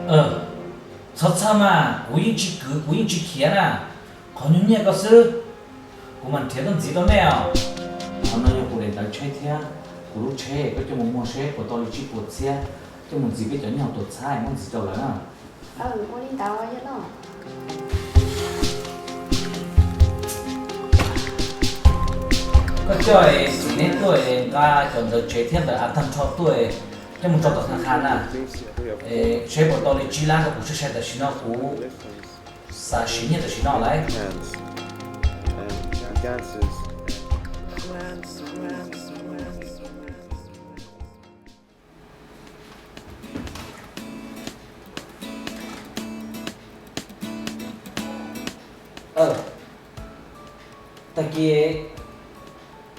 Txhob txhawj mas, kuv yeej tsis kwv, kuv yeej tsis khiav na. Qhov nyuag nyiaj ko xwb, kuv mam nrhiav tuaj ntxiv rau nej os. Qhov no yog kuv daim ntawv tsheb thiab kuv lub tsheb, koj coj mus muag seb puas tau li tsib puas txhiab, coj mus ntxiv peb cov nyob hauv tuam txhab muab ntxiv rau lawv na. Ua li ntawd yog loj. Koj coj txiv neb tuaj nqa cov ntawv tsev thiab ntawv av tag nrho tuaj, coj mus tso tom tha kha na, seb puas tau li tsib lab rau kuv sai sai tam sim no, kuv xav siv nyiaj tam sim no lawm. Tag kis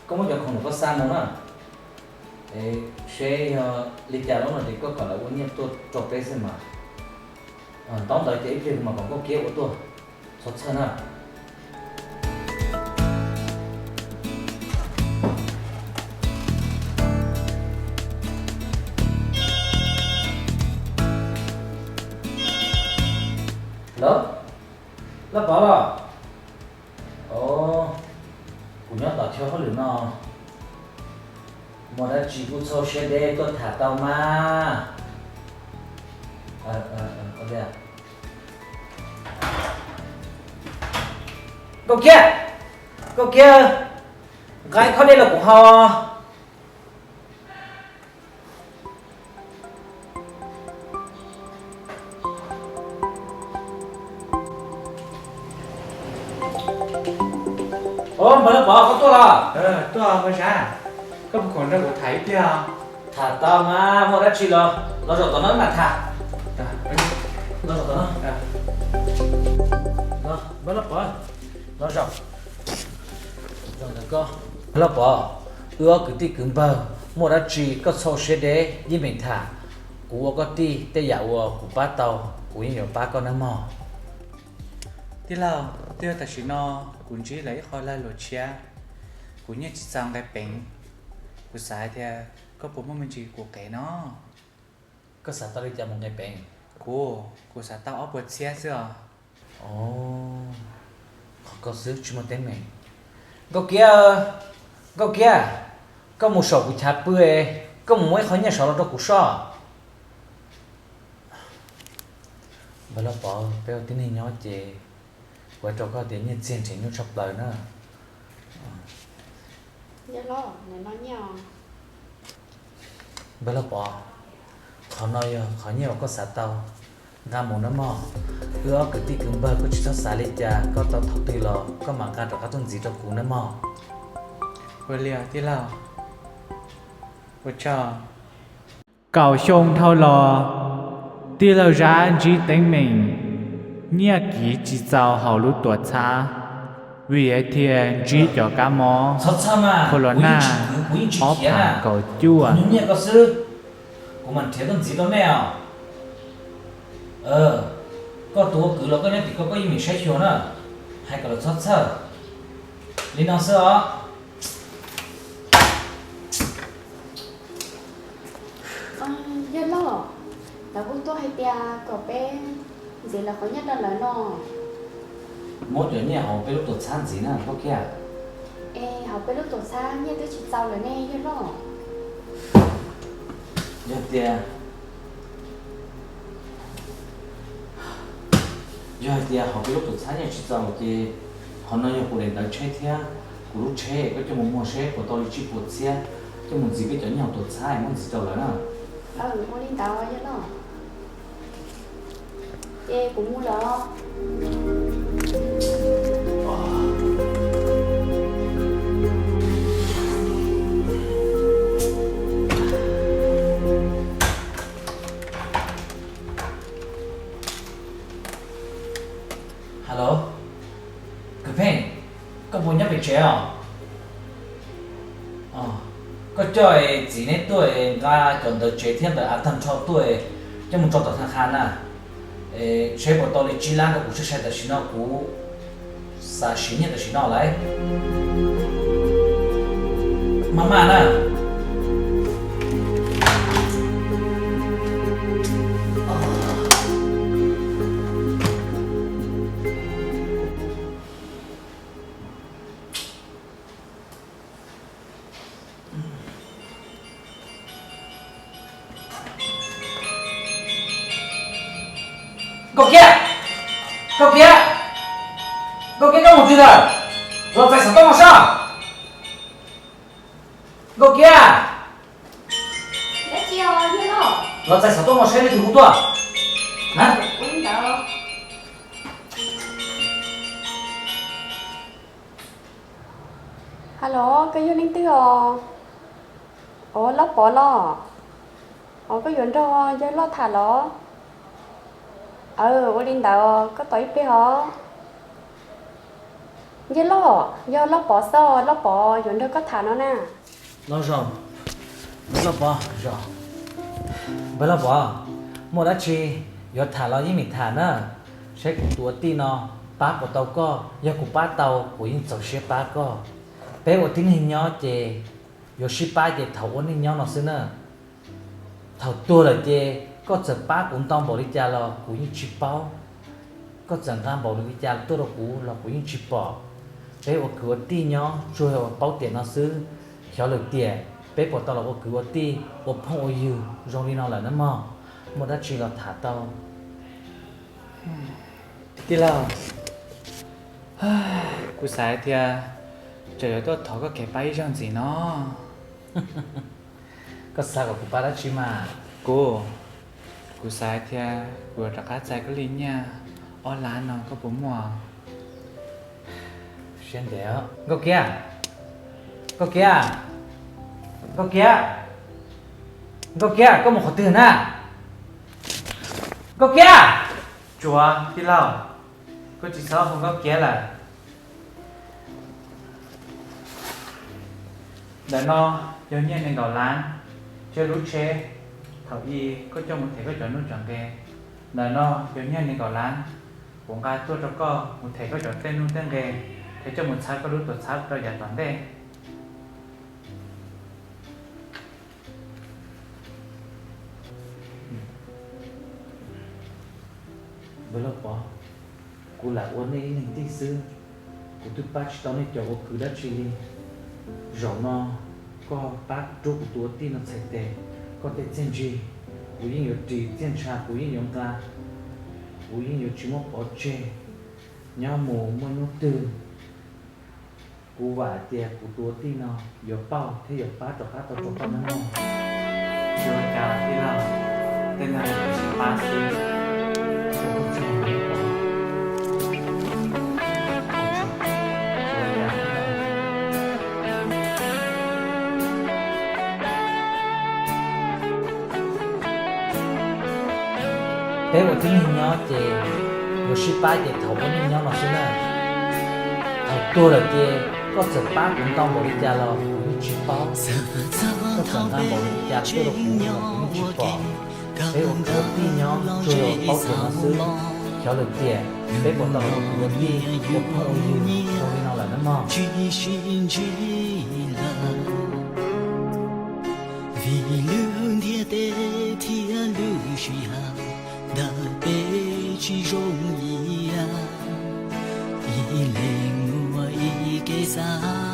koj muab cov khoom uas koj xa mus na, seb yog li cas lawm no ces koj kom lawv ua nyiaj tuaj rau peb xwb mas. Ntaub ntawv ces ib pliag kuv mam kom Nkauj Kiab ua tuaj, txhob txhawj na. Los, Lauj Pov los? Os, kuv nyob tom chaw hauj lwm no, muaj dab tsi kuj txhob siab deb tuaj tham tau mas. Nkauj Kiab, Nkauj Kiab, nqa ib khob dej los kuv haus. Os, npawg Lauj Pov, koj tuaj los? Tuaj, npawg Sav, koj puas khoom nrog kuv tham ib pliag? Tham tau mas, muaj dab tsi los los zaum tom no mam tham. Los zaum tom no. Npawg Lauj Pov, los zaum. Npawg Lauj Pov, wb ob kwv tij kwv npawg, muaj dab tsi koj txhob siab deb, yeej meem tham. Kuv ua koj tij, tej yam uas kuv pab tau, kuv yeej yuav pab koj nawb mog. Tij laug, twb yog tam sim no kuv ntsib lawv ib qho lag luam tshiab, kuv nyiaj tsis txaus nqe peev. Kuv xav hais tias koj puas muaj me ntsis kuv qev no? Koj xav tau li cas mus nqe peev? Kuv, kuv xav tau ob puas txhiab xwb os. Os, qhov ko xwb tsis muaj teeb meem. Nkauj Kiab, Nkauj Kiab, koj mus saum kuv chav pw, koj mus muab ib qho nyiaj saud los rau kuv soj. Npawg Lauj Pov, peb ua tib neeg nyob ces kuv hais rau koj tias nyiaj txiag nrhiav nyuaj tshaj plaws na. Npawg Lauj Pov, qhov no yog qhov nyiaj uas koj xav tau, nqa mus nawb mog. Wb ob kwv tij kwv npawg koj tsis txhob xav li cas, koj tau thaum twg los koj mam nqa rov qab tuaj ntxiv rau kuv nawb mog. Ua li tij laug, ua tsaug. Kaum xyoo dhau los, tij laug Zab ntsib teeb meem nyiaj kiv tsis txaus hauv lub tuam txhab, vim hais tias ntsib cov kab mob khaus los naj ob phav kaum cuaj. Kuv mam nrhiav tuaj ntxiv rau nej os. Koj tus ua kwv los koj nyob tim koj, koj yeej meem saib xyuas na, hais kom lawv txhob txhawj. Li no xwb os. Yawg loj, lawv kuj tuaj hais tias kom peb ntxiv lawv qhov nyiaj rau lawv no. Muab cov nyiaj hauv peb lub tuam txhab ntxiv na Nkauj Kiab. Es hauv peb lub tuam txhab nyiaj twb tsis txaus lawm ne yawg loj. Yog tias, yog hais tias hauv peb lub tuam txhab nyiaj tsis txaus ces qhov no yog kuv daim ntawv tsheb thiab kuv lub tsheb, koj coj mus muag seb puas tau li tsib puas txhiab, coj mus ntxiv peb cov nyob hauv tuam txhab muab ntxiv rau lawv na. Ua li ntawd yawg loj. Ces kuv mus lawm. Hello, kwv Pheej, koj puas nyob pem tsev os? Koj coj txiv neb tuaj nqa cov ntawv tsev thiab ntawv av tag nrho tuaj, coj mus tso tom tha kha na, seb puas tau li tsib lab rau kuv sai sai tam sim no, kuv xav siv nyiaj tam sim no lawm. Maj maj na. Nkauj Kiab! Nkauj Kiab! Nkauj Kiab, koj mus twg lawm? Los txais xov tooj no saib. Nkauj Kiab! Los txais xov tooj no saib leej twg hu tuaj. Hello, koj yog leej twg os? Os, Loj Pov los? Os, koj yuav nrog yawg Loj tham los? Aw, ua li ntawd koj tos ib pliag os. Yawg Loj, yog Loj Pov xwb, Loj Pov yuav nrog koj tham no na. Los zaum, npawg Loj Pov, zaum. Npawg Loj Pov, muaj dab tsi yuav tham los yeej meem tham na. Saib kuv tus ua tij no pab puas tau koj, yog kuv pab tau kuv yeej txaus siab pab koj. Peb ua tib neeg nyob ces yuav sib pab ces thaum ua neej nyob no xwb na. Thaum tuag lawm ces koj txawm pab kuv ntau npaum li cas los kuv yeej tsis paub. Koj txawm nqa npaum li cas tuaj rau kuv los kuv yeej tsis pom. Peb ua kwv ua tij nyob tsuas yog paub tiam no xwb. Xyov lwm tiam peb puas tau los ua kwv ua tij, ua phooj ua ywg zoo li no lawm na mog. Muaj dab tsi los tham tau. Tij laug, kuv xav tias tsam yuav tuaj thov koj kev pab ib zaug ntxiv no. Koj xav kom kuv pab dab tsi mas? Kuv, kuv xav tias kuv yuav rov qab txais koj li nyiaj ob lab no, koj puas muaj? Siab ntev. Nkauj Kiab! Nkauj Kiab! Nkauj Kiab! Nkauj Kiab, koj mus qhov twg na? Nkauj Kiab! Tsuav tij laug, koj tsis txhob hu Nkauj Kiab lawm. Ntawm no yog nyiaj nees nkaum lab, thiab lub tsheb thaum ub koj coj mus them koj cov nuj cov nqe. Ntawm no yog nyiaj nees nkaum lab, kuv nqa tuaj rau koj mus them koj cov tej nuj tej nqe, thiab coj mus txhawb koj lub tuam txhab rau yav tom ntej. Npawg Lauj Pov, kuv lam ua nej ib leeg tij xwb, kuv twb pab tsis tau nej cov ua kwv dab tsi li. Zaum no koj pab rub kuv tus ua tij no txhais tes, koj tej txiaj ntsig kuv yeej yuav ris, txiaj ntsha kuv yeej yuav nqa, kuv yeej yuav tsis muab pov tseg. Nyob mus muaj hnub twg kuv vam hais tias kuv tus ua tij no yuav pauj thiab yuav pab rov qab tau rau koj nawb mog. Tsis ua cas tij laug, tej no yog sib pab xwb. Peb ua tib neeg nyob ces yuav sib pab ces thaum ua neej nyob no xwb na. Thaum tuag lawm ces koj txawm pab kuv ntau npaum li cas los kuv yeej tsis paub. Koj txawm nqa npaum li cas tuaj rau kuv los kuv yeej tsis pom. Peb ua kwv ua tij nyob tsuas yog paub tiam no xwb. Xyov lwm tiam peb puas tau los ua kwv ua tij, ua phooj ua ywg zoo li no lawm nawb mog. Vim lub ntiaj teb thiab lub sij hawm ntawm peb tsis zoo li yam, ib leeg muaj ib kev xav.